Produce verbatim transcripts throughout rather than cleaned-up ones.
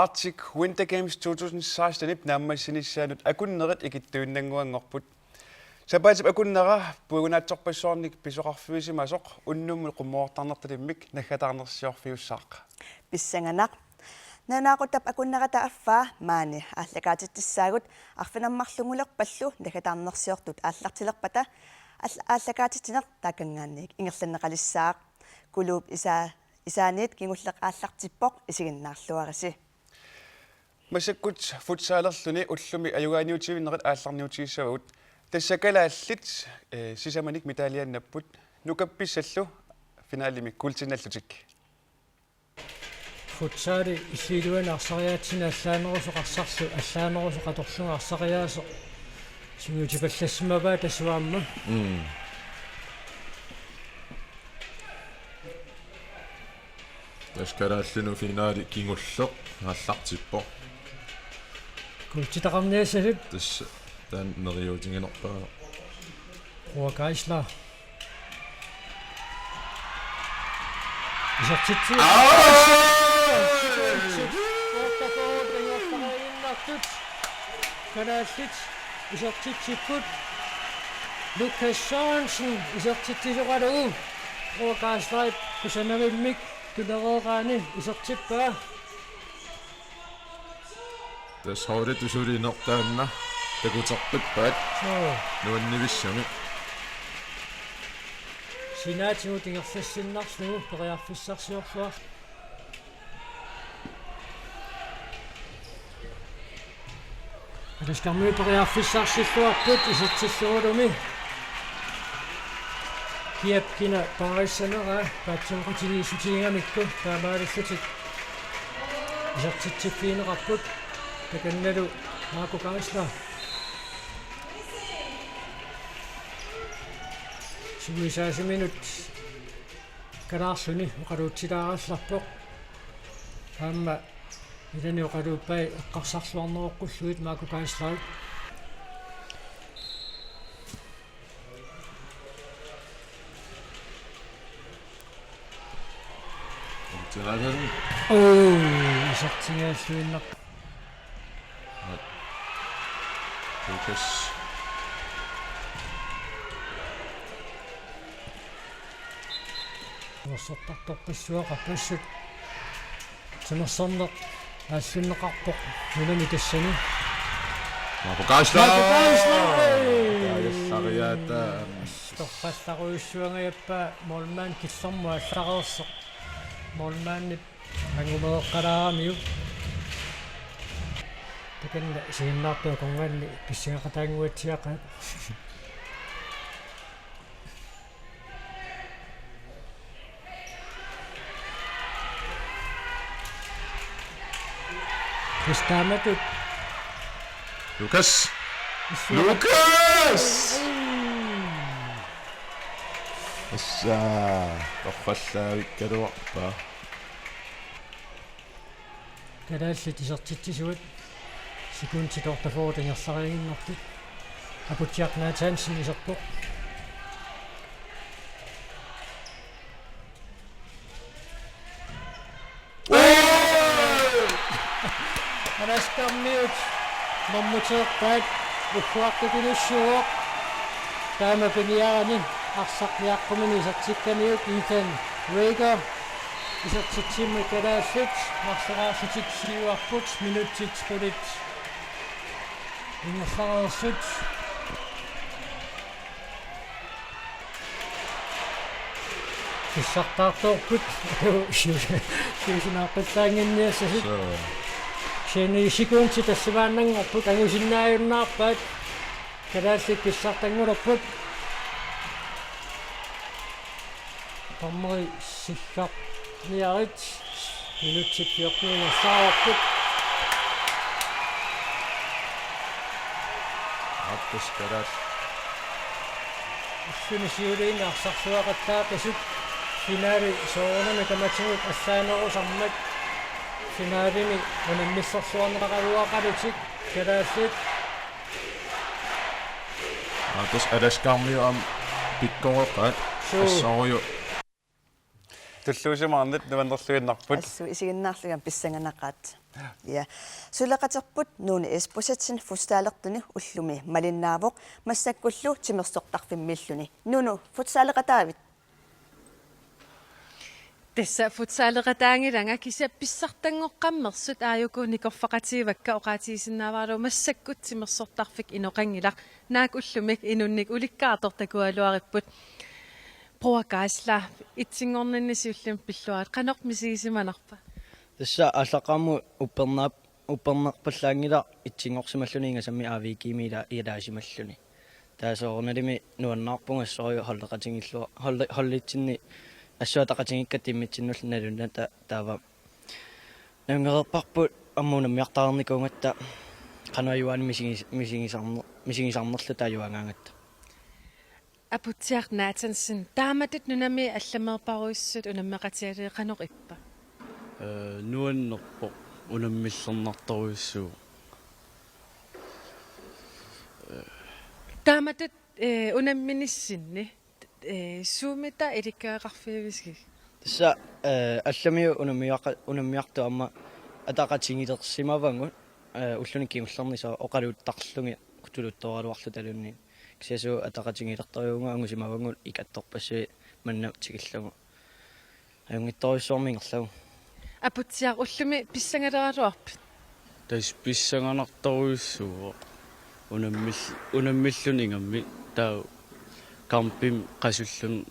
Arctic Winter Games to tusind seksten-ip naammassinissaanut akunnerit ikittuinnannguanngorput. Sapaatip akunnera puigunaatsorpassuarnik pisoqarfigisimasoq unnummut qummoortarnertalimmik naggataarnersiorfiussaaq. Pissanganaq. Nalunaaquttap akunnerata affaa maani aallakaatitsissaagut arfineq-marlunngulerpallu naggataarnersiortut aallartilerpata aall-, aallakaatitsineq taakanngaanniit ingerlanneqalissaaq. Kuluup isaa-, isaaniit kingulleq aallartippoq, isiginnaarluarisi. Massakkut futsalerluni ullumi ajugaaniutivinnerit aallarniutigissavagut. Tassa kalaallit, eh, sisamanik medaljannapput, nukappissallu finalimi kuultinnallutik. Futsali illup iluani arsariaatsinni allaanerusoq arsarlu, allaanerusoq atorlugu arsariaaseq sungiutipallassimavaa tassuuna aamma. Mm. Tassa kalaallinut finali kingulleq aallartippoq. Kuultitaqarniassasut. Tassa taanna neriuutiginerpaavoq. Roar Geisler. Isertitsi-. Aa! Isertitsi-. Kalaallit isertitsipput. Lukas Sørensen isertitsisoqalugu Roar Geislerip kusanarmimmik tunereeraani isertippaa. Tassa holdit suli inertaanna takuteqqippaat. Joo. Nuannivissumik. Sinaatigut ingerlassinnarlugu periarfissarsiorluarlugu. Alaskarmiut periarfissarsilluarput isertillugulumi. Kiap kina paarissaneraa paatsoqatigiissutigigamikku taamaalillutik isertitsiffigineqarput, takannalu Marco Geisler. Sumisaasiminut kalaarluni oqaluutsilaarallarpoq. Aamma ilani oqaluuppai eqqarsarluarneroqqullugit Marco Geislerip. Uu, isertigigalluinnarpoq. Lukas. Timersortartorpassuaqarpoq assut. Timersorneq aallunneqarpoq nunami tassani. Marco Geisler! Marco Geisler! Geisler-iata. Torrallarujussuangajappaa målmand killormut allareersoq. Målmandip angumeeqqalaaramiuk. Takanna isiginnaartut akornanni pissangeqataannguatsiaqaat. Tassa taamatut. Lukas. Issua. Lukas! Ai. Tassa torrallaavikkaluarpaa. Kalaallit isertitsisuat sekundit otteogfyrre ingerlariiginnartut. Aputsiaq Nathansen iserpoq. Alaskarmiut normuteerpaat, uffuartukinussuuvoq. Taama piniarani arsaq niaqqumini isertikkamiuk Ethan Weger. Isertitsimmi kalaallit marloriarlutik siuarput, minutsit qulit ingerlareersut. Pissartaartoorput. Siusinaaqqissaannginniassasut. Suu. Kisianni sekundit tassamaannanngorput, angusinnaajunnaarpaat. Kalaallit pissartanngulerput. Dommeri siggarniarit. Minutsit fjorten ingerlareerput. Aappas kalaallit. Ulluni siuliini arsarluaqattaaqisut finali soorunami tamatigut allaanerusarmat finalimi unammillerluarneqaraluaqalutik kalaallit. Aa, tassa alaskarmiut aamma pikkoreqaat. Suu. Assorujuk. Tulluusimaarnit nuannerluinnarput. Assut isiginnaarlugit pissanganaqaat. Ja. Suleqaterput Nuunu S-projektimi futsalertuni ullumi malinnaavoq, massakkullu timersortarfimmiilluni. Nuunu, futsaleqataavit? Tassa futsaleqataanngilanga, kisianni pissartanngoqqammersut aajuku nikorfaqatigiivakka, oqaatigisinnaavaralugu massakkut timersortarfik inoqanngilaq. Naak ullumi inunnik ulikkaartoq takugaluaripput. Bror Geisler, etsinngorninni siulliit pilluarit, qanoq misigisimanarpa? Tassa aallaqqaammut uppernaap-, uppernarpallaanngilaq etsinngorsimalluni ingasammik A V G-mi ila-, ilaasimalluni. Taava soorunalimi nuannaarpunga assut holdeqatigiillunga, holde-, holditsinni assut ataqatigiikkatta immitsinnullu nalunnata, taava nalunngereerparput aamma unammiartariarnikuugatta qanoq ajugaanni misigis-, misigisarne-, misigisarnerluta ajugaagaangatta. Aputsiaq Nathansen, taamatut nunami allameerpaarujussuit unammeqatigalugit qanoq ippa? Ee, nuannerpoq, unammillernartorujussuuvoq. Taamatut, ee, unamminissinni, ee, suumita ilikkagaqarfigivisigit? Tassa, ee, allamiut unammiaqa-, unammiartut aamma ataqatigilersimavagut, ee, ulluni kingullerni soorlu oqaluttarlugit qutuluttoraluarlutaluunniit. Kisianni suut ataqatigilertarivavut angusimavagut ikattorpassuit manna tikillugu. Ajunngitsorujussuarmik ingerlavoq. Aputsiaq, ullumi pissangaleraluarpit? Tassa pissanganartorujussuuvoq. Unammil-, unammilluni ingammik taava kampimi qasulluni.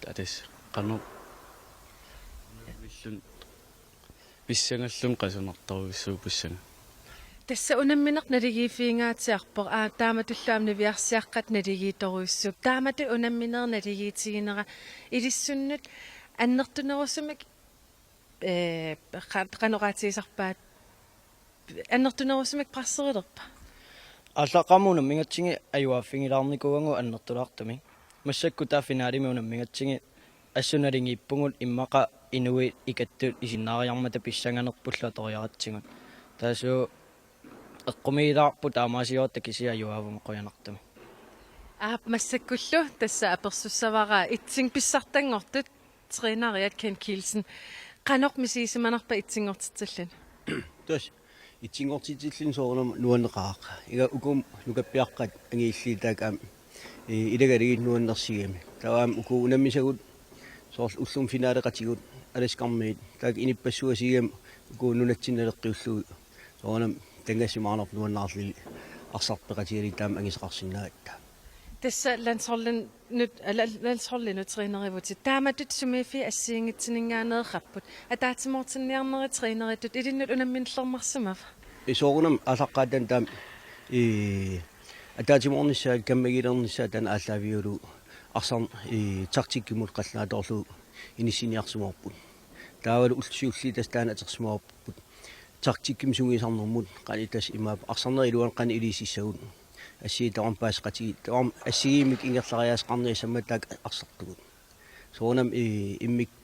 Taava tassa qanoq unammilluni pissangalluni qasunartorujussuuvoq pissanga. Tassa unammineq naligiiffigingaatsiarpoq, aa, taamatullu aamma niviarsiaqqat naligiittorujussuupput. Taamatut unammineq naligiitiginera ilissunnut annertunerusumik, ee, qa-, qanoq oqaatigisarpaat, annertunerusumik presserilerpa? Aallaqqaammut unammigatsigit ajugaaffigilaarnikuugatsigu annertulaartumik. Massakkut taava finalemi unammigatsigit assut naligiippugut, immaqa inuit ikattut isinnaariarmata pissanganerpullu atoriaratsigut. Taava suut eqqumiilaarput taamaasiorutta, kisianni ajugaavunga qujanartumik. Aap, massakkullu tassa apersussavara itsing pissartanngortut, træneriat Kent Kielsen. Qanoq misigisimanarpa itsinngortitsilluni? Tassa itsinngortitsilluni soorunami nuanneqaaq. Iga uku nukappiaqqat angillillit taakku aamma, ee, ilagalugit nuannersigami. Taava aamma uku unammisagut soorlu ullumi finaleqatigut alaskarmiit taakku inippassuusigami uku nunatsinni naleqqiullugit. Soorunami tanngassimaarnarpoq nuannaarlugit arsartoq peqatigalugit taama angisaqarsinnaagatta. Tassa landsholdi-, nut-, ala-, landsholdinut trænerivutit. Taamatut sumiiffiit assigiinngitsuninngaanneerparput. Ataatsimoortinniarnerit træneritut ilinnut unamminerlermarsimava? Ee, soorunami aallaqqaataani taama, ee, ataatsimoornissaa, kammagilernissaa taanna aallaavigalugu arsarn-, ee, taktikkimut qallunaatoorlugu inissiniarsimavarput. Taavalu ullut siulliit tassa taanna atorsimavarput. Taktikkimik sungiusarnermut qanoq tassa imaappoq arsarnerit iluanni qanoq iliussissagut. Assigiit tamarmik paaseqatigiit, tamarmik assigiimmik ingerlariaaseqarniassammat taakku arsartugut. Soorunami, ee, immikkut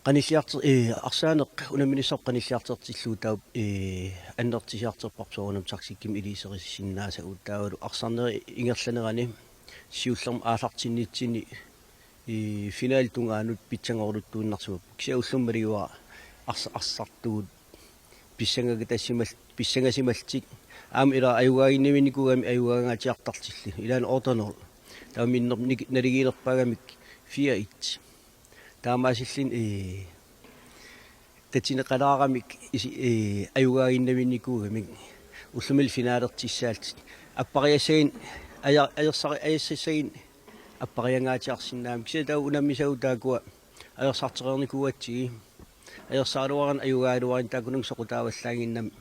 qanilliarter-, ee, arsaaneq unamminissaq qanilliartortillugu taava, ee, annertusiartorparput soorunami taktikkimik iliuuserissinnaasavut, taavalu arsarnerit ingerlanerani siullermik aallartinnitsinni, ee, finalit tungaanut pitsanngorluttuinnarsimapput. Kisianni ullumi maligivara ars-, arsartugut pissangakatassimal-, pissangasimallutik. Aamma ila ajugaaginnavinnikuugamik ajugaangaatsiartartillutik. Ilaanni otte nul. Taava minnermik naligiilerpaagamik fire et. Taamaasilluni, ee, tatineqalaaramik isi-, ee, ajugaaginnavinnikuugamik ullumi finalertussaallutik. Appariassaginnaq, aja-, ajorsari-, ajorsassaginnaq appariangaatsiarsinnaammat. Kisianni taava unammisagut taakkua ajorsartereernikuugatsigit. Ajorsaraluarina, ajugaagaluarina, taakkununnga soqutaavallaannginnami.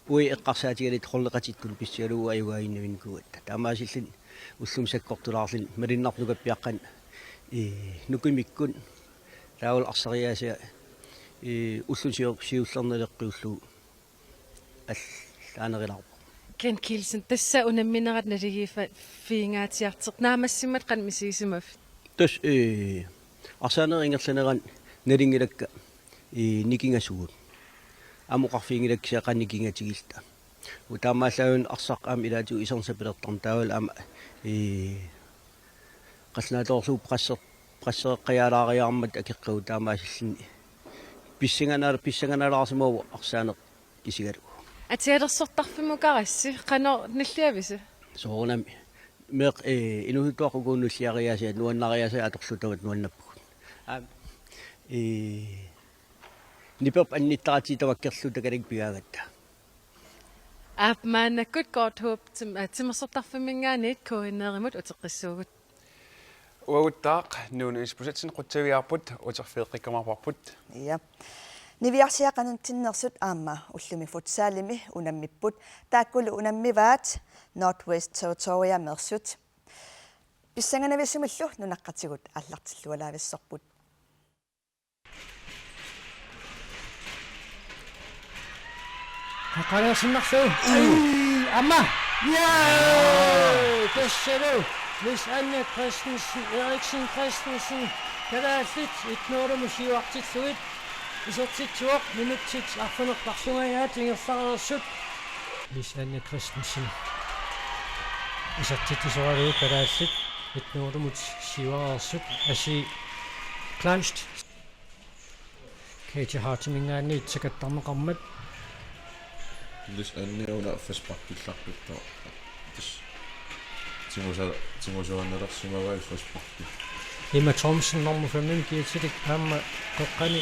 Uagut eqqarsaatigalugit holdeqatittut pissigalugu ajugaaginnavinnikuugatta. Taamaasilluni ullumi sakkortulaarluni malunnarpoq nukappiaqqat, ee, nukimikkut. Taavalu arsariaasia, ee, ulluni siu-, siullerni naleqqiullugu allaanerulaarpoq. Kent Kielsen, tassa unamminerat naligiiffa-, -figingaatsiartoq naammassimmat qanoq misigisimavit? Tassa, ee, arsaanerit ingerlaneranni nalunngilakka, ee, nikingasugut. Aamma oqarfiginngilakka kisianni qanoq nikingatigilluta. Uku taamaallaat arsaq aamma ilaatigut iserneq sapilertarmat taavalu aamma, ee, qallunaatoorlugu presser-, Assereqqajaalaariarmat akeqqagut taamaasilluni. Pissanganal-, pissanganalaarsimavoq arsaaneq isigalugu. Atialersortarfimmukarassi, qanoq nilliavisi? Soorunami. Meeqqat, ee, inuusuttuaqqat uku nilliariaasiat, nuannariaasiat atorlutaat nuannappagut. Aamma, ee, niperput annittaratsigu tavakkerlugu takanna pigaagatta. Aap, maannakkut Godthåb tim-, aa, timersortarfimminngaanniit K N R-imut uteqqissuugut. Uaguttaaq Nuunu Isbosethsen qutsavigaarput, uterfigeqqikkumaarparput. Ja. Niviarsiat qanitsinneersut aamma ullumi futsalimi unammipput. Taakkulu unammivaat Northwest Territoriameersut. Pissanganavissumillu nunaqqatigut aallartillualaavissorput. Qaqalersinnarlu. Ai, aamma. Ja! Tassalu. Lis Anja Christensen, Eriksen Christensen. Kalaallit et nul-imut siuartillugit. Isertitsivoq minutsit arfineq-parlungajaat ingerlareersut. Lis Anja Christensen. Isertitsisoralugu kalaallit et nul-imut siuareersut. Asi Kleist. Katie Hartiminngaanniit sakattarneqarmat. Lis Anja una frisparkillarpittoq. Tassa. Tigusa-, tigusuannalersimavai frisparki. Emma Thomsen nummer fem-imik kiatilik aamma qeqqani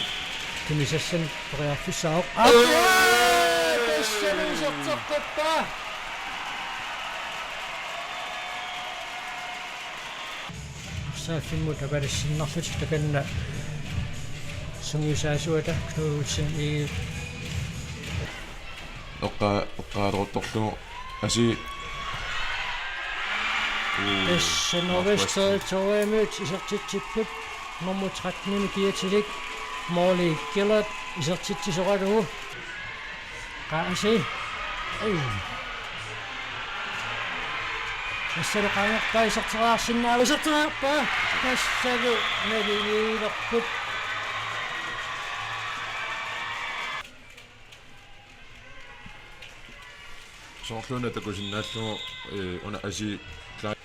tunisassanik periarfissaavoq. Aa! Tassalu iserteqqippa. Arsaaffimmut apalissinnarlutik takanna sungiusaasuata Knud Olsen Egede. Eqqa-, eqqaaleruttorlugu Asi. Tassa Northwest Territoriamiut isertitsipput nummer tretten-imik kiatilik Morley Gillard isertitsisoralugu. Qaa Asi. Ai. Tassalu qaangerpaa iserteriarsinnaa-, iserteriarpaa. Tassalu naliliilerput. Soorluuna takusinnaallugu, ee, una Asi Klein.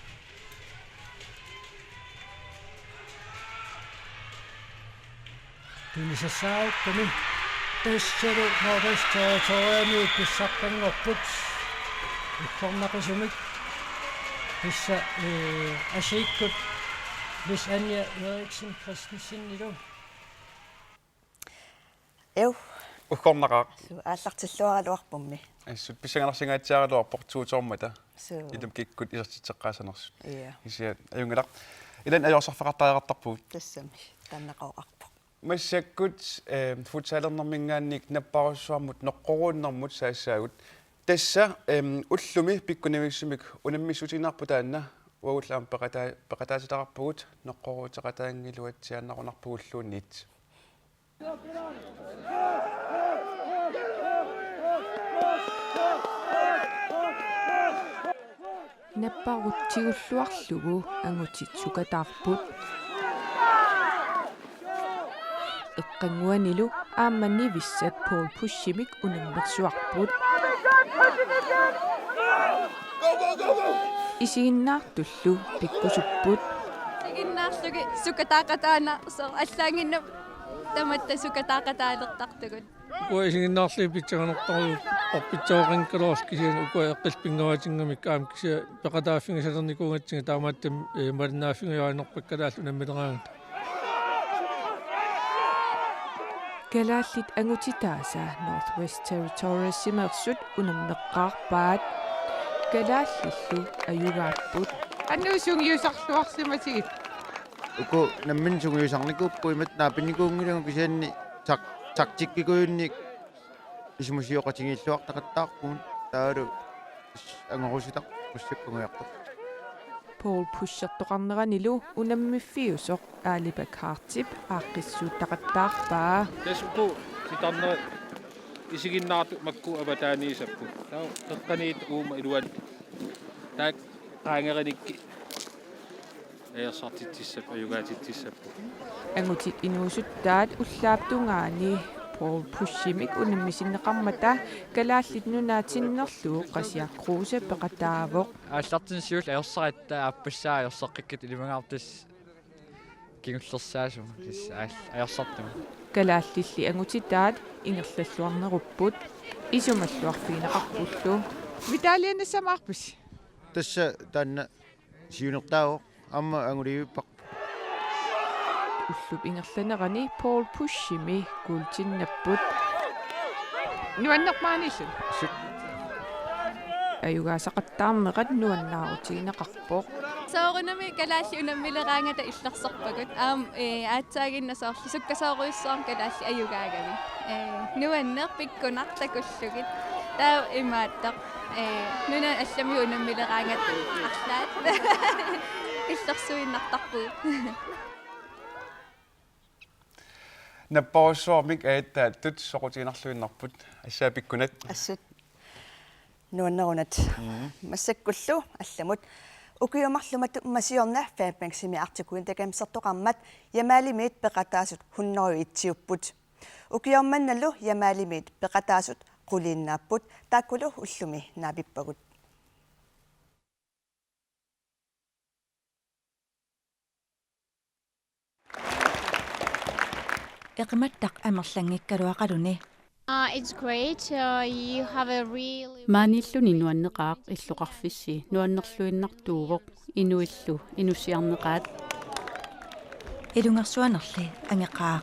Tunisassaarukku tassalu Northwest Territoriamiut pissaqqanngorput uggornaqisumik. Tassa, ee, Asiikkut Lis Anja Eriksen Christensenilu. Ev. Uggornaqaaq. Suu, aallartilluaraluarpummi. Assut pissanganarsinngaatsiaraluarpoq tuutoormata. Suu. Ilumut kikkut isertitseqqaassanersut. Ja. Kisianni ajunngilaq. Ilani ajorsarfeqartariaqartarpugut. Tassami. Taanna qooqarpoq. Massakkut, eh, futsalernerminngaanniit napparujussuarmut noqqoruunnermut saassaagut. Tassa, em, ullumi pikkunavissumik unammissutigiinnarpoq taanna uagullu aamma peqataa-, peqataatitaqarpugut noqqoruuteqataanngilatsiaannarunarpugulluunniit. Napparut tigulluarlugu angutit sukataarput. Eqqannguanilu aamma nivissat Paul Pushimik unammersuarput. Isiginnaartullu pikkusupput. Isiginnaarlugit sukataaqataannarsoq allaanngilaq tamatta sukataaqataalertartugut. Ukua isiginnaarlugit pissanganartorujussuupput, orpitsoqanngikkaluarlutik kisianni ukua eqqillutik pingaartinngikkamikku aamma kisianni peqataaffigisalernikuugatsigit taamaattumik, ee, malinnaaffigiuaannarpakka kalaallit unammileraangata. Kalaallit angutitaasa Northwest Territoriesimeersut unammeqqaarpaat. Kalaallillu ajugaapput. Qanoq sungiusarluarsimasigit? Uku namminneq sungiusarnikuupput imatut naapinnikuunngilagut kisianni tak-, taktikkikujunnik isumasiorutigiilluartaqattaarpugut taavalu angorusutaq massakkut anguniartarpoq. Paul Pushertoqarneranilu unammiffiusoq Aali Bak Hartip aaqqissuuttaqattaarpaa. Tassalu titarnerit isiginnaartut makku avataaniissapput. Taava qeqqaniittut uuma iluanni. Taakku qaangerinikkit ajorsartitsissapput, ajugaatitsissapput. Angutit inuusuttaat ullaap tungaani Paul Pushimik unammisinneqarmata Kalaallit Nunaat sinnerlugu Qasiaq Kruse peqataavoq. Aallartinni siulleq ajorsaratta aappassaa ajorseqqikkutta ilimangaartut Kingullersaasumik tassa aal-, ajorsartumik. Kalaallilli angutitaat ingerlalluarnerupput, isumalluarfigineqarpullu. Medaljenissamaarpusi? Tassa taanna siunertaavoq, aamma angulivipparput. Ullup ingerlanerani Paul Buschimi guultinnapput. Nuannerpaaniillu. Sut. Ajugaasaqattaarnerat nuannaarutigineqarpoq. Soorunami kalaallit unammileraangata illersorpagut. Aamma, ee, aatsaaginnaq soorlu sukkasoorujussuarmik kalaallit ajugaagami. Ee, nuanneq pikkunartakullugit. Taava imaattoq. Ee, nunani allamiut unammileraangata arlaat. Illersuinnartarpugut. Napparujussuarmik ajattaattut soqutiginarluinnarput. Assaa pikkunat. Assut. Nuannerunat. Mhm. Massakkullu allamut. Ukiut marluk matuma siorna Fairbanksimi Arctic Winter Gamesartoqarmat Jamalimiit peqataasut hundrede et-iupput. Ukioq mannalu Jamalimiit peqataasut quliinnaapput, taakkulu ullumi naapippagut. Eqimattaq amerlanngikkaluaqaluni. Uh, it's great. Uh, you have a really Maaniilluni nuanneqaaq, illoqarfissi nuannerluinnartuuvoq, inuillu inussiarneqaat. Ilungersuanerli angeqaaq.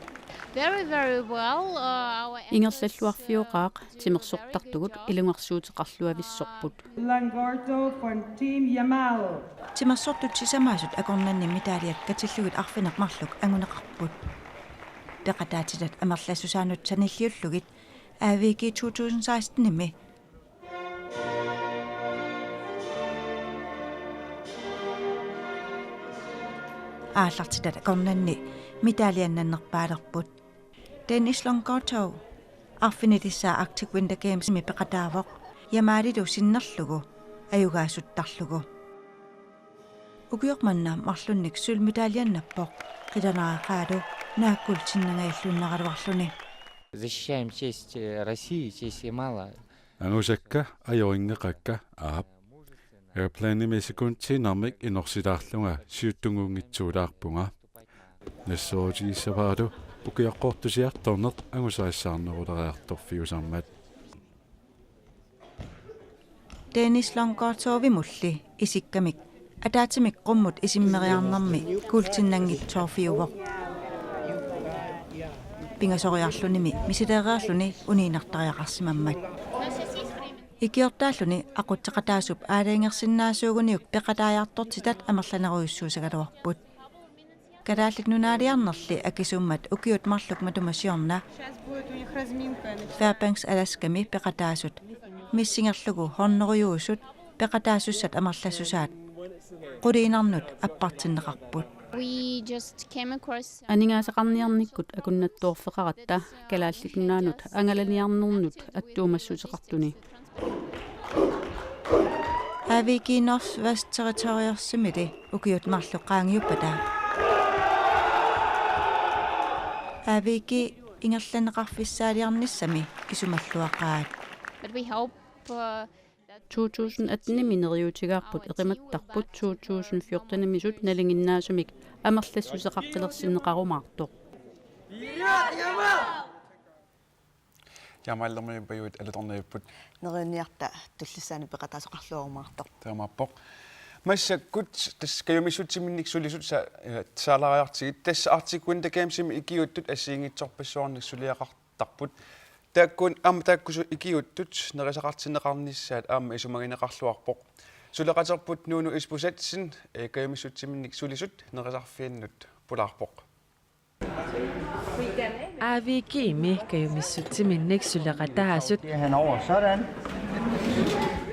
Very, very well. Uh, our Ingerlalluarfioqaaq, timersortartugut ilungersuuteqarluavissorput. Langorto from Team Yamal. Timersortut sisamaasut akornanni medaliat katillugit arfineq-marluk anguneqarput. Peqataatitat amerlassusaannut sanilliullugit A V G to tusind seksten-imi aallartitat akornanni medaliannannerpaalerput. Dennis Langorto arfinilissaa Arctic Winter Gamesimi peqataavoq, Jamalilu sinnerlugu ajugaasuttarlugu. Ukioq manna marlunnik sølvmedaliannappoq, qilanaaqaalu naak guultinnangajalluinnaraluarluni. Защищаем честь, э, России, честь Ямала. Angusakka ajorinngeqakka, aap. Airplanemi sekuntiinnarmik inorsilaarlunga siuttunngunngitsuulaarpunga. Nassuerutigissavaralu ukioqqortusiartorneq angusarissaarneruleriartorfiusarmat. Dennis Langortovimulli isikkamik ataatsimik qummut isimmeriarnermi guultinnanngitsoorfiuvoq. Pingasoriarlunimi misilereerluni uniinnartariaqarsimammat. Ikiortaalluni aqutseqataasup aalajangersinnaasuuguniuk peqataajartortitat amerlanerujussuusagaluarput. Kalaallit Nunaaliarnerli akisuummat ukiut marluk matuma siorna Fairbanks Alaskami peqataasut missingerlugu hundredejuusut peqataasussat amerlassusaat quliinnarnut appartinneqarput. We just came across Aningaasaqarniarnikkut akunnattoorfeqaratta Kalaallit Nunaannut angalaniarnernut attuumassuteqartuni. A V G Northwest Territories-imili ukiut marluk qaangiuppata A V G ingerlanneqarfissaaliarnissami isumalluaqaat. But we hope, uh, that To tusind atten-imi neriuutigaarput eqimattarput to tusind fjorten-imisut nalinginnaasumik amerlassuseqaqqilersinneqarumaartoq. Jamallermiuppajut alutorniupput. Neriunniarta tullissaani peqataasoqarluarumaartoq. Taamaappoq. Massakkut tassa kajumissutsiminnik sulisut sa-, eh, saalaariartigit. Tassa Arctic Winter Gamesimi ikiuuttut assigiinngitsorpassuarnik suliaqartarput. Taakkuun-, aamma taakkuusut ikiuuttut nerisaqartinneqarnissaat aamma isumagineqarluarpoq. Suleqaterput Nuunu Isbosethsen, eh, kajumissutsiminnik sulisut nerisarfiannut pulaarpoq. A V G-mi kajumissutsiminnik suleqataasut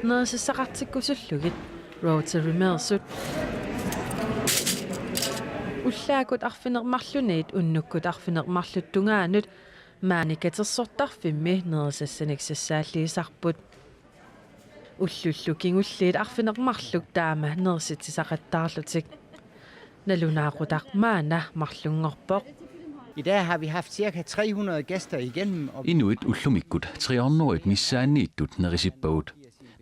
nerisassaqartikkusullugit Rotarymeersut. Ullaakkut arfineq-marlunniit unnukkut arfineq-marluk tungaanut maani katersortarfimmi nerisassanik sassaalliisarput. Ullullu kingulliit arfineq-marluk taama nerisitsisaqattaarlutik. Nalunaaqutaq maanna marlunngorpoq. I dag har vi haft cirka tre hundrede gæster igennem, og Inuit ullumikkut tre hundrede missaanniittut nerisippagut.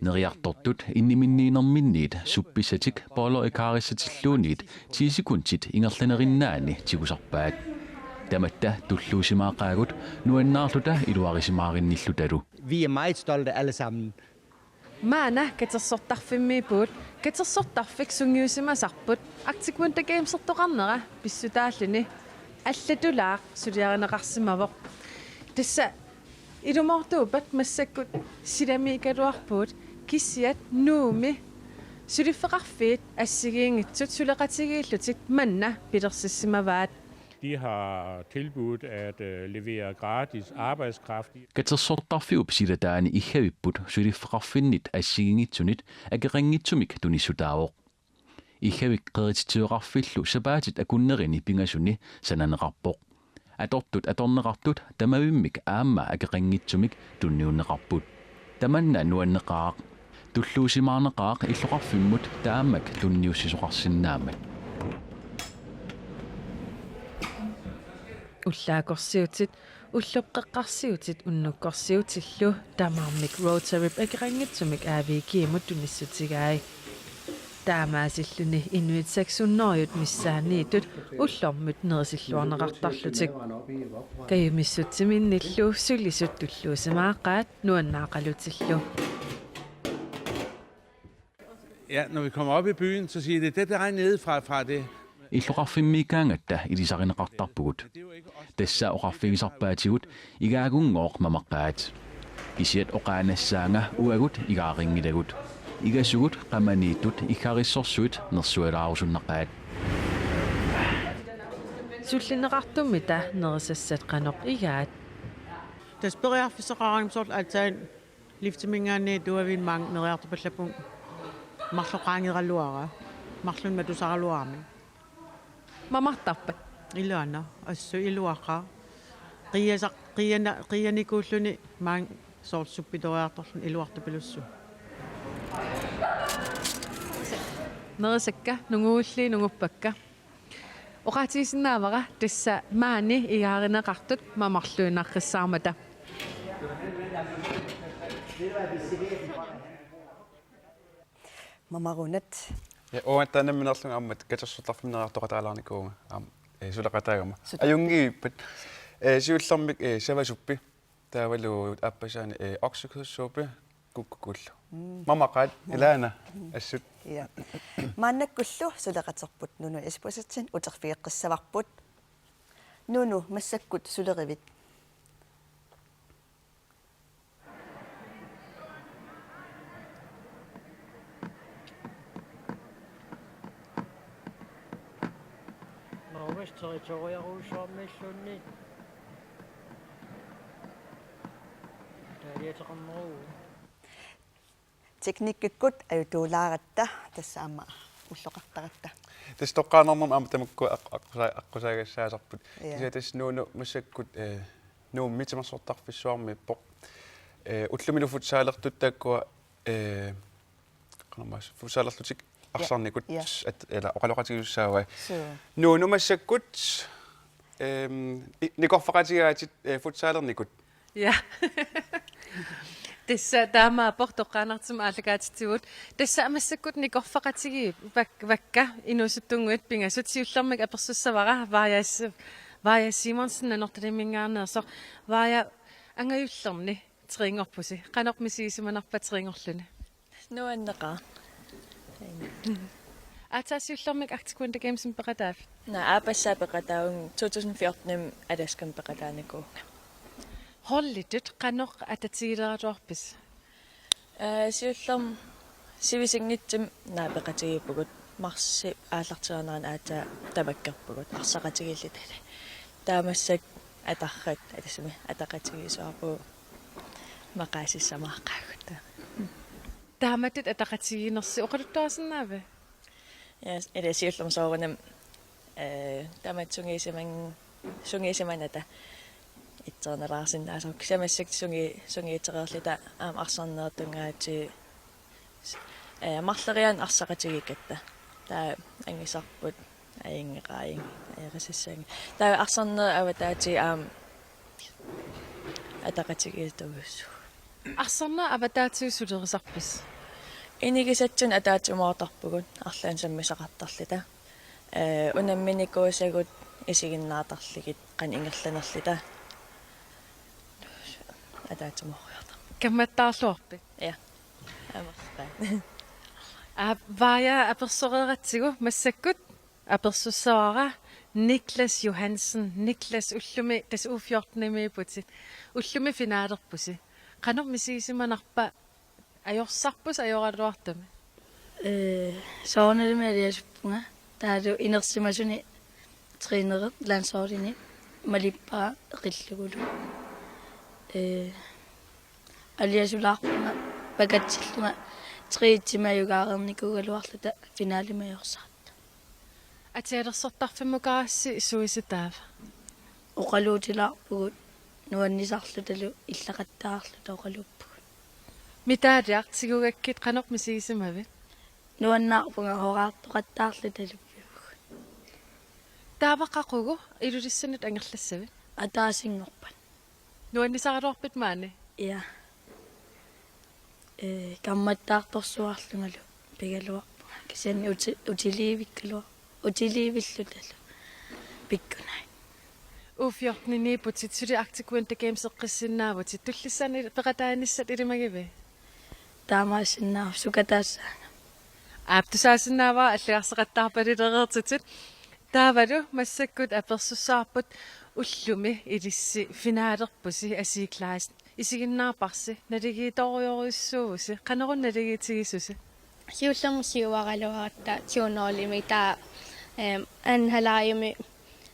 Neriartortut inniminniinerminniit suppissatik Paolo Ikarissatilluunniit ti sekundit ingerlanerinnaanni tigusarpaat. Tamatta tulluusimaaqaagut nuannaarluta iluarisimaarinnillutalu. Vi er meget stolte alle sammen. Maanna katersortarfimmiippugut, katersortarfik sungiusimasarput Arctic Winter Gamesertoqarnera pissutaalluni allatulaaq suliarineqarsimavoq. Tassa ilumoortuuppat massakkut silamiikkaluarpugut kisiat Nuummi suliffeqarfiit assigiinngitsut suleqatigiillutik manna pilersissimavaat. De har tilbudt at øh, levere gratis arbejdskraft. Katersortarfiup silataani Iggavipput suliffeqarfinnit assigiinngitsunit akeqanngitsumik tunissutaavoq. Iggavik qerititsiveqarfillu sapaatit akunnerini pingasuni sananeqarpoq. Atortut atorneqartut tamavimmik aamma akeqanngitsumik tunniunneqarput. Tamanna nuanneqaaq. Tulluusimaarneqaaq illoqarfimmut taammak tunniussisoqarsinnaammat. Ullaakorsiutit, ulloqqeqqarsiutit unnukkorsiutillu tamarmik Rotaryp akeqanngitsumik A V G-mut tunissutigai. Taamaasilluni inuit seks hundrede missaanniittut ullormut nerisilluarneqartarlutik. Kajumissutsiminnillu sulisut tulluusimaaqaat nuannaaqalutillu. Ja, når vi kommer op i byen, så siger de, det er dig nede fra, fra det. Illoqarfimmiikkaangatta ilisarineqartarpugut. Tassa oqarfigisarpaatigut igaagunngooq mamaqqaat. Kisiat oqaannassaanga uagut igaarinngilagut. Igasugut qamaniittut iggarissorsuit nersualaarusunnaqaat. Sullinneqartumita nerisassat qanoq igaat? Tassa periarfissaqaraangat soorlu aatsaat liftiminngaanniit tuaviin maanga neriartorpallaarpunga marluk qaangeraluarami, marlunnik matusaraluarami. Mamartarpat? Ilaana, assut iluaqaaq. Qiasaq, qiana-, qianikuulluni maanga soorlu suppitoriartorluni iluartupilussuuvoq. Nerisakka, nunguullii nunguppakka. Oqaatigisinnaavara tassa maani igaarineqartut mamarluinnaqqissaarmata. Mamarunat. Ja, uangattaaq nammineerlunga aamma katersortarfimmi neriartoqataalaarnikuuvunga. Aamma, eh, suleqataagama. Sut- Ajunngiippat. Eh, siullermik, eh, savasuppi. Taavalu aappasaani, eh, oksekødssuppe, kukkukullu. Mm. Mamaqaat, mm, ilaana, mm, assut. Ja. Maannakkullu suleqaterput Nunu Isbosethsen uterfigeqqissavarput. Nunu, massakkut sulerivit? Norges territoriaruussuarmiilluunniit. Taaliateqarneruvoq. Teknikkikkut ajutuulaaratta tassa aamma ulloqartaratta. Tassa toqqaannarnermi aamma tamakku aq-, aqqusaa-, aqqusaagassaasarput. Ja. Kisianni tassa Nunu massakkut, eh, Nuummi timersortarfissuarmiippoq. Eh, ullumilu futsalertut taakkua, eh, qanormaas, futsalerlutik, ja, arsarnikut, ja, at-, ila oqaloqatigisussaavai. Suu. Nunu massakkut, ehm, i-, nikorfaqatigaatit, eh, futsalernikut. Ja. Tassa taamaappoq toqqaannartumik aallakaatitsivugut. Tassa massakkut nikorfaqatigiit vak-, vakka inuusuttunnguit pingasut, siullermik apersussavara Vaaja S-, Vaaja Simonsen Nanortalimminngaanneersoq. Vaaja, angajullerni trænerpusi. Qanoq misigisimanarpa trænerluni? Nuanneqaaq. Aatsaat siullermik Arctic Winter Gamesimik peqataavit? Naa, aappassaa peqataavunga, to tusind fjortenimi Alaskami peqataanikuuvunga. Holditut qanoq atatigileraluarpisi? Ee, siullermik sivisinngitsumik naa peqatigiippugut, marsip aallartinnarnerani aatsaat tamakkerpugut arsaqatigiillutalu. Taava massakkut atarfik, atasimi ataqatigiissuarpugut maqaasissamaaqaagut. Taamatut ataqatigiinnersi oqaluttuarisinnaavit? Ja, ila siullermik soorunami, eh, taamatut sungiusiman-, sungiusimanata itsernalaarsinnaasoq. Kisianni massakkut sungi-, sungiutereerluta aamma arsarnerup tungaatigut, eh, marloriaaneq arsaqatigiikkatta. Taava angisarput ajunngilaq, ajorissassaanngilaq. Taava arsarnerup avataatigut aamma ataqatigiittuussuugut. Arsarnerup avataatigut sulerisarpisi? Inigisatsinni ataatsimoortarpugut arlaannik sammisaqartarluta. Ee, unamminikuusagut isiginnaartarlugit qanoq ingerlanerluta. Ataatsimoortarpugut. Kammattaarluarpit? Ja. Amerlasoq. Aa, Vaaja apersoreeratsigu massakkut apersussavara Niklas Johansen. Niklas, ullumi tassa U fjorten-imiipputit. Ullumi finalerpusi. Qanoq misigisimanarpa? Ajorsarpusi ajoraluartumik? Ee, soorunalimi aliasuppunga. Taavalu inersimasuni trænerit landsholdini malippara eqillugulu. Ee, aliasulaarpunga pakatsillunga tre-imi ajugaareernikuugaluarluta finalemi ajorsarluta. Atialersortarfimmukaassi suisa taava? Oqaluutilaarpugut nuannisarlutalu illaqattaarluta oqaluuppugut. Medalje tigugakkit qanoq misigisimavit? Nuannaarpunga horaartoqattaarlutalu pivugut. Taava qaqugu Ilulissaniittoq angerlassavit? Ataasinngorpat. Nuannisaraluarpit maani? Ja. Ee, kammattaartorsuarlungalu pigaluarpunga. Kisianni uti-, utiliivikkaluar-, utiliivillutalu pikkunai. U fjorten-imiipputit suli Arctic Winter Games eqqissinnaavutit. Tullissaani peqataanissat ilimagivii? Taamaassinnaavat sukataassaanga. Aap, tusaasinnaavara allagarseqattaarpaluleriartitit. Taavalu massakkut apersussavarput ullumi ilissi finalerpusi Asii Kleist. Isiginnaarparsi, naligiittorujorujussuuvusi, qanoruna naligiitigisusi? Siullermik siuaraluaratta to nul-imi taava, ehm, anden halvlegimi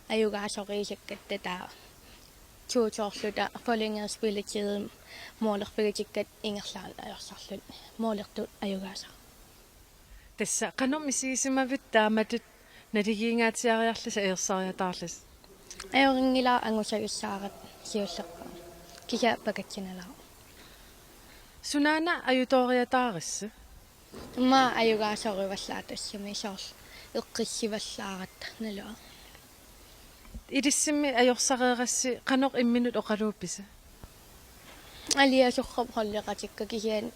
ajugaasoriisakkatta taava to to-rluta forlænget spilletid målerfigitikkatta ingerlaannaq ajorsarluni målertut ajugaasara. Tassa qanoq misigisimavit taamatut naligiingaatsiariarlusi ajorsariataarlusi? Ajorinngilara angusagissaaratta siullerpaamik. Kisianni pakatsinalaarpoq. Sunaana ajutooriataarissi? Immaqa ajugaasorivallaartoq tassami soorlu eqqissivallaaratta naluara. Ilissimmi ajorsareerassi qanoq imminut oqaluuppisi? Aliasorput holdeqatikka kisianni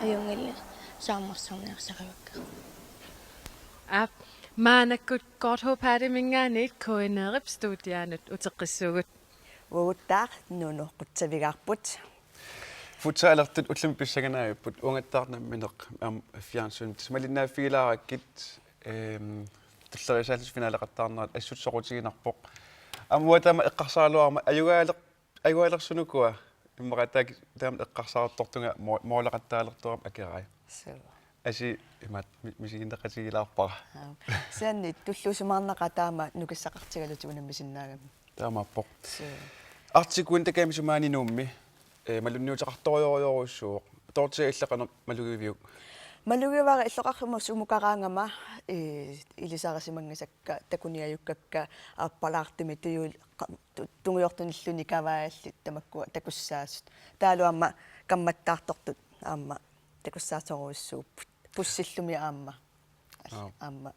ajunngilaq saammarsarniarsarivakka. Aap, maannakkut Godthåb Halliminngaanniit K N R-ip studianut uteqqissuugut. Uaguttaaq Nuunuup qutsavigaarput. Futsalertut ullumi pissanganaavipput, uangattaaq nammineq aamma fjernsynimi malinnaaffigilaarakkit, ehm, tulleriisaallusi finaleqattaarnerat assut soqutiginarpoq. Aamma uanga taama eqqarsaraluarama ajugaaleq-, ajugaalersut ukua immaqa taakku taama eqqarsarartortunga mo-, måleqattaalertuarama akerai. Suu. Asii imaattoq mi-, misiginneqatigilaarpara. Aap. Kisianni tulluusimaarnaqaaq taama nukissaqartigalutit unammisinnaagami. Taamaappoq. Suu. Arctic Winter Games maani Nuummi, eh, malunniuteqartorujorujussuuvoq. Dorthea, illit qanoq malugiviuk? Malugivara illoqarfimmut sumukaraangama, eh, ilisarisimanngitsakka takuniajukkakka aappalaartumik tuju-, qa-, tu-, tungujortunilluni kavaallit tamakkua takussaasut. Taavalu aamma kammattaartortut aamma takussaasorujussuupput. Bussillumi aamma. Aap. Aamma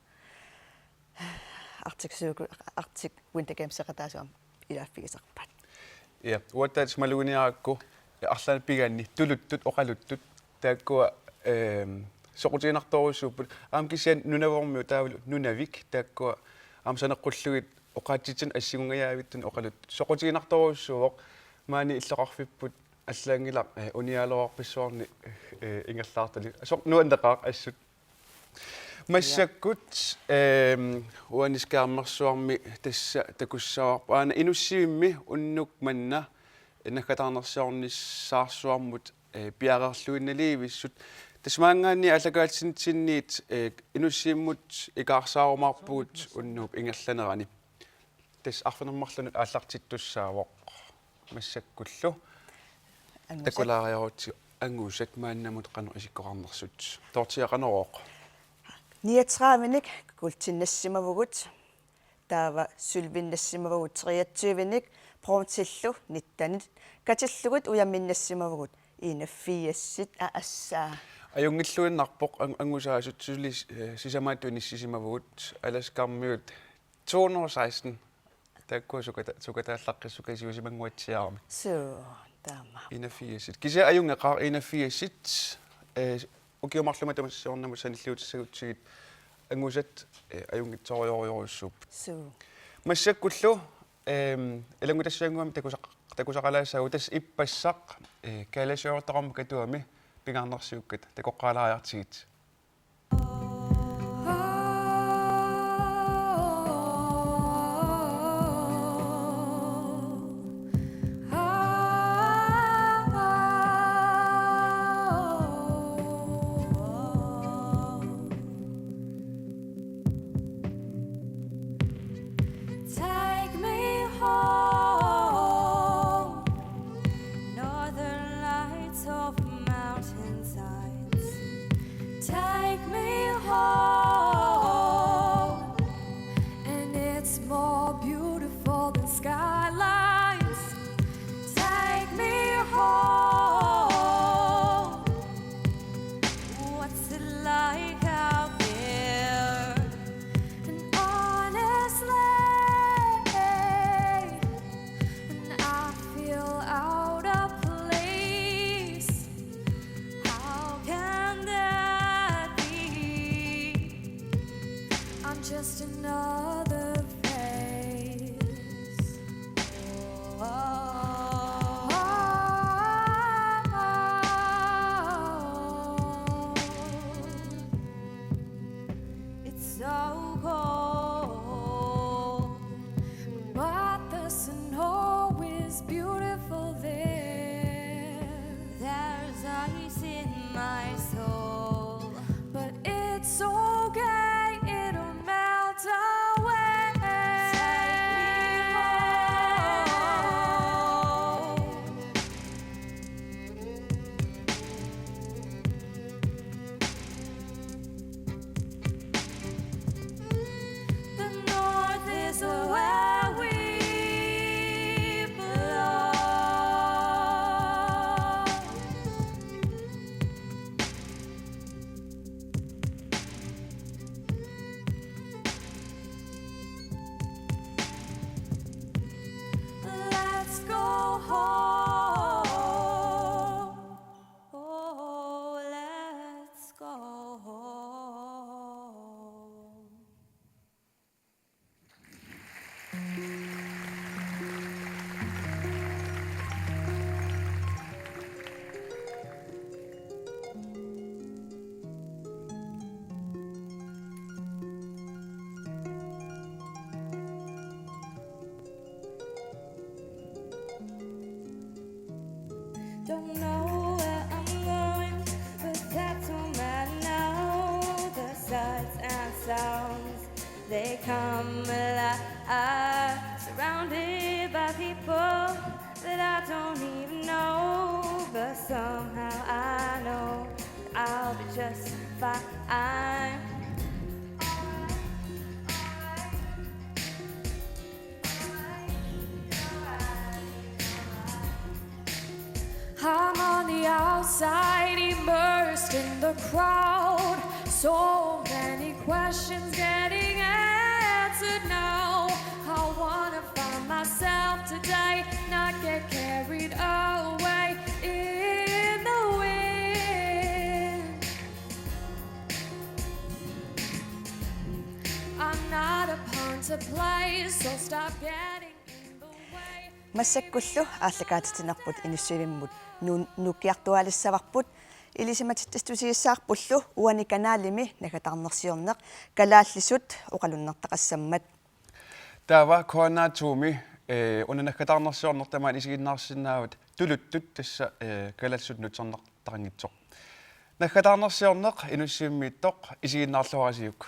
Arctic Circle, Arctic Winter Games-eqataasut aamma ilaaffigisarpaat. Ja, uattaaq maluginiarakku, ja, arlaannik pigaanni tuluttut, oqaluttut, taakkua, ehm, soqutiginartorujussuupput. Aamma kisianni Nunavummiut taavalu Nunavik, taakkua aamma saneqqullugit oqaatsitsinnut assingungajaavittut oqaluttut. Soqutiginartorujussuuvoq, maani illoqarfipput allaanngilaq, eh, uniaaloorpassuarni, eh, ingerlaartalik. Soorlu nuanneqaaq assut. Massakkut, ehm, uani skærmersuarmi tassa takussavarput. Aana Inussivimmi unnuk manna naggataarnersiornissaarsuarmut, eh, piareerluinnaliivissut. Tassa maanngaanniit aallakaatitsinniit, eh, Inussivimmut ikaarsaarumaarpugut unnuup ingerlanerani. Tassa arfineq-marlunut aallartittussaavoq massakkullu. Angusat. Takulaariarutsi angusat maannamut qanoq isikkoqarnersut. Dorthea, qanorooq? Niogtredivenik guldinnassimavugut. Taava sølvinnassimavugut treogtyvenik, bronzellu nittenit. Katillugu ujamminnassimavugut enogfirsit, aa, assaa. Ajunngilluinnarpoq ang-, angusaasut suli, eh, sisamaattut inissisimavugut, Alaskarmiut to hundrede og seksten. Taakkua sukata-, sukataallaqqissut kasiusimannguatsiaramik. Suu, taama. Enogfirsit. Kisianni ajunngeqaaq enogfirsit, eh, Ukiut marluk tamarsiornermut sanilliutissagutsigit angusat, eh, ajunngitsorujorujussuupput. Suu. Massakkullu, ehm, ilanngutassiannguamik takusaq-, takusaqalaassagut, tassa ippassaq, eh, Kalaallit Nunaanni Katuami pingaarnersiukkat takoqqaalaariartigit. Take me home, northern lights of mountainsides. Take me home, and it's more beautiful than skylines. Take me home. What's it like out there? And honestly, and I feel out of place. How can that be? I'm just another face. Oh, it's so cold, but the snow is beautiful there. There's ice in my soul, but it's okay, it'll melt away. Take me home. The north is where we belong. Let's go home. Oh, let's go home. Don't know where I'm going, but that don't matter now. The sights and sounds, they come alive. Surrounded by people that I don't even know, but somehow I know that I'll be just fine. I'm on the outside, immersed in the crowd. So many questions getting answered now. I wanna find myself today, not get carried away in the wind. I'm not a pawn to play, so stop getting in the way. Massakkullu aallakaatitsinerput Inussivimmi nu-, nukkiartuaalissavarput, ilisimatitsissutigissavarpullu uani kanalimi naggataarnersiorneq kalaallisut oqalunnertaqassammat. Taava K N R to-mi, eh, una naggataarnersiorneq tamaat isiginnaarsinnaavat tuluttut, tassa, eh, kalaallisut nutserneqartaqanngitsoq. Naggataarnersiorneq Inussivimmiittoq, isiginnaarluarisiuk.